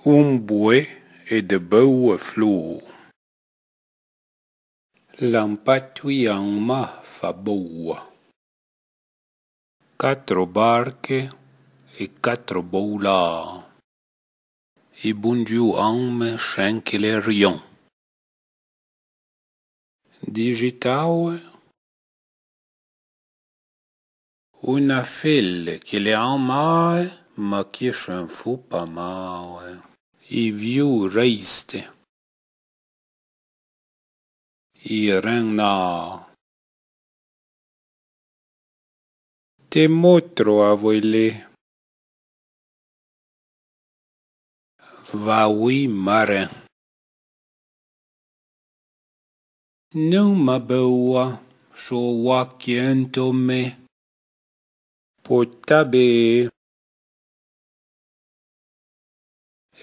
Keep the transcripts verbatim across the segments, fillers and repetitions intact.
Un bouè é de boue flou. L'an pa tui an ma fa boua. Catro barque é catro boulà. É bon Diu anme chin que l'è rion. Digitaue. Una felle que l'è amae, ma que chin fou pa mae. É viu reiste. É ren na. Te motro avoué lé. Va oui marin. Non ma boua, cho wa quiento me. Po tabé.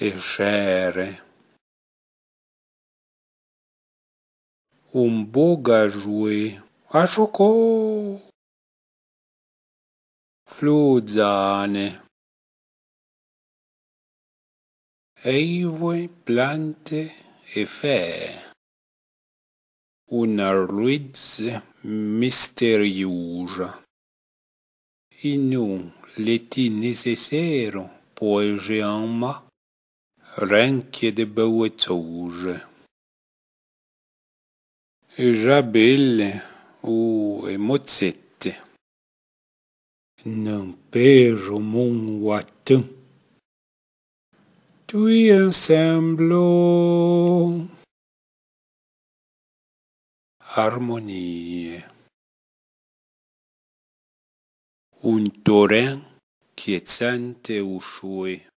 É chere. Un bo gajoué. A choco. Fluzane. Eivoué, plante é fé. Una ruidze misteriouja. É non l'è-t-i nécessero po éje an ma ren que de boue tsouje. É jabelle ou é motsette. Non pejo mon watin. Tui ensemblo. Armonie. Un toren que tsante ou choué.